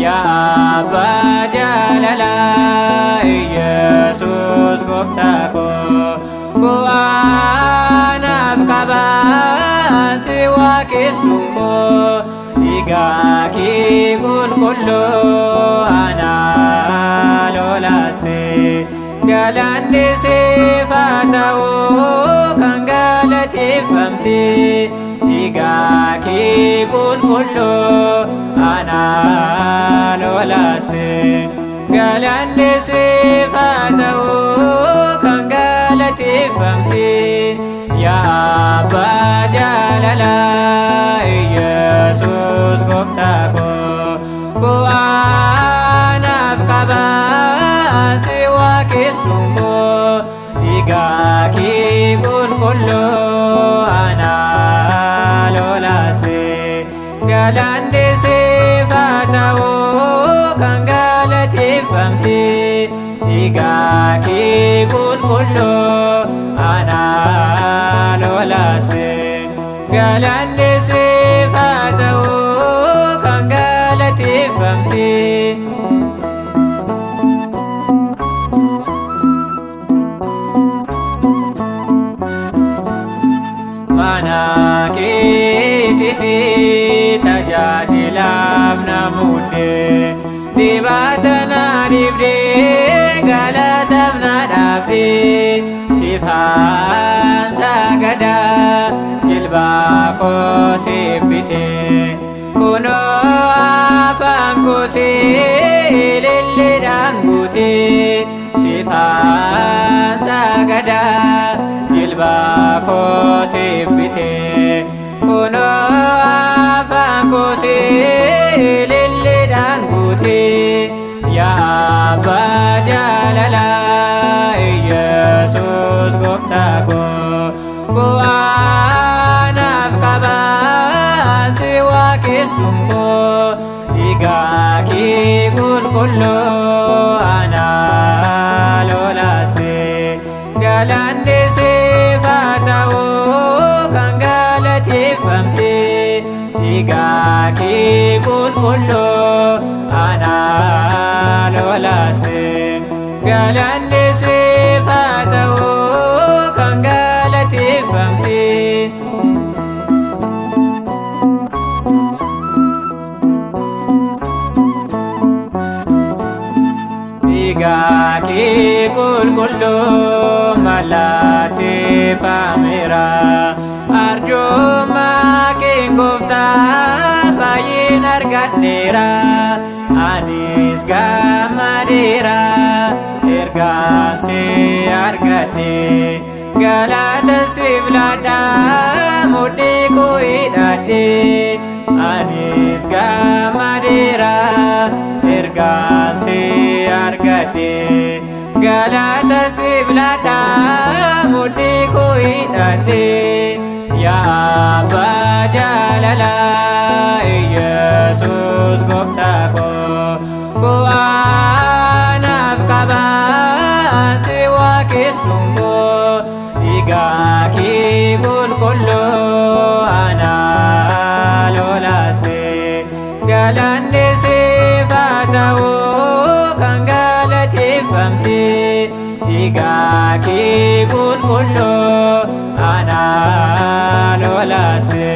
Yaa abbaa jaalalaa Iyyasuus gooftaa koo bu'aa naaf qabaan si waaqessuun koo dhiigaa kee qulqulluu anaa lolaaste galanni siif haa ta'u kan galateeffamte dhiigaa kee qulqulluu anaa lolaaste galanni siif haa ta'u kan galateeffamte yaa abbaa jaalalaa Iyyasuus gooftaa koo bu'aa naaf qabaan si waaqessuun koo dhiigaa kee qulqulluu anaa lolaaste galanni siif haa ta'u kan galateeffamte dhiigaa kee qulqulluu anaa lolaaste galanni siif haa ta'u kan galateeffamte. Mana keetii fi tajaajilaaf na muudde dibata na dibdee galataaf na dhaabde sifaan sagadaa jilbaa koo sibbite kunoo afaan koo ililleedhaan guute sifaan sagadaa jilbaa koo sibbite kunoo afaan koo ililleedhaan guute yaa abbaa jaalalaa Iyyasuus gooftaa koo bu'aa naaf qabaan si waaqessuun koo dhiigaa kee qulqulluu anaa lolaaste galanni siif haa ta'u kan galateeffamte dhiigaa kee qulqulluu anaa lolaaste galanni siif haa ta'u kan galateeffamte. Dhiigaa kee qulqulluu mallatteeffameera. Arjummaa kee gooftaa fayyina argadheera. Anis gammadeera ergaan si argadhe. Galata siif laadha mudhii koo hidhadhe. Anis gammadeera ergaan si argadhe. Galata siif laadha mudhii koo hidhadhe. Yaa abbaa jaalalaa Iyyasuus gooftaa koo bu'aa naaf qabaan si waaqessuun koo dhiigaa kee qulqulluu anaa lolaaste galanni siif haa ta'u kan galateeffamte dhiigaa kee qulqulluu anaa lolaaste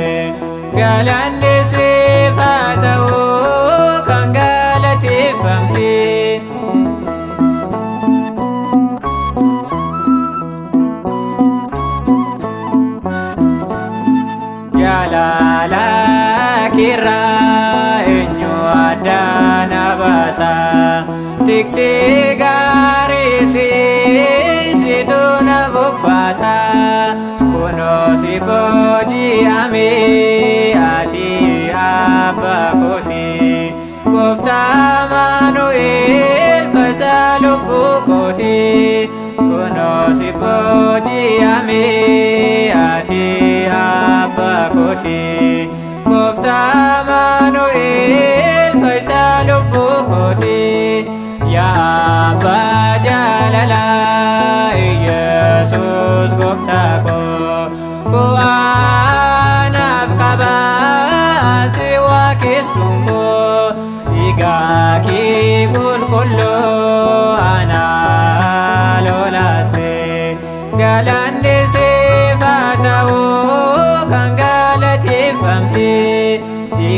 galanni siif haa ta'u kan galateeffamte. Jaalala keerraa eenyu adda na baasa tiksee gaarii situ na bobbaasa kunoo si booji'ame ati abbaa kooti gooftaa Maanu'eel fayyisaa lubbuu kooti kunoo si booji'ame ati abbaa kooti gooftaa Maanu'eel fayyisaa lubbuu kooti yaa abbaa jaalalaa Iyyasuus gooftaa koo bu'aa naaf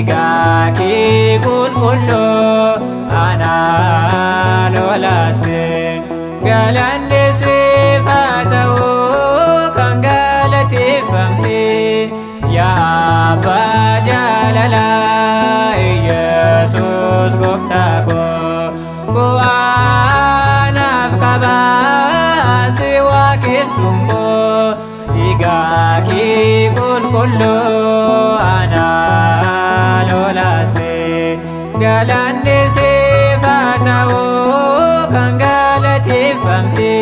Dhiigaa kee qulqulluu anaa lolaase. Galanni siif haa ta'u kan galateeffamte, yaa Abbaa jaalalaa, Iyesuus gooftaa koo. Bu'aa naaf qabaa si waaqessuun koo, dhiigaa kee qulqulluu anaa lolaase. Galanni siif haa ta'u kan galateeffamte,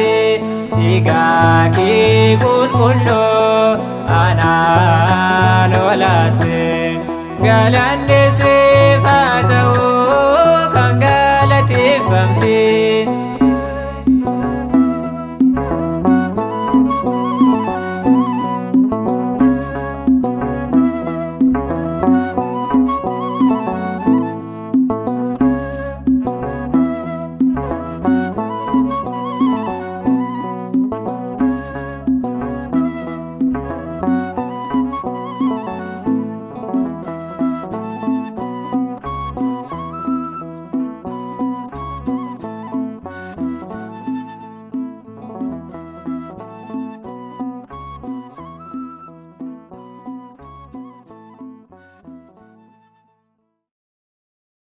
dhiigaa kee qulqulluu anaa lolaase. Galanni siif haa ta'u.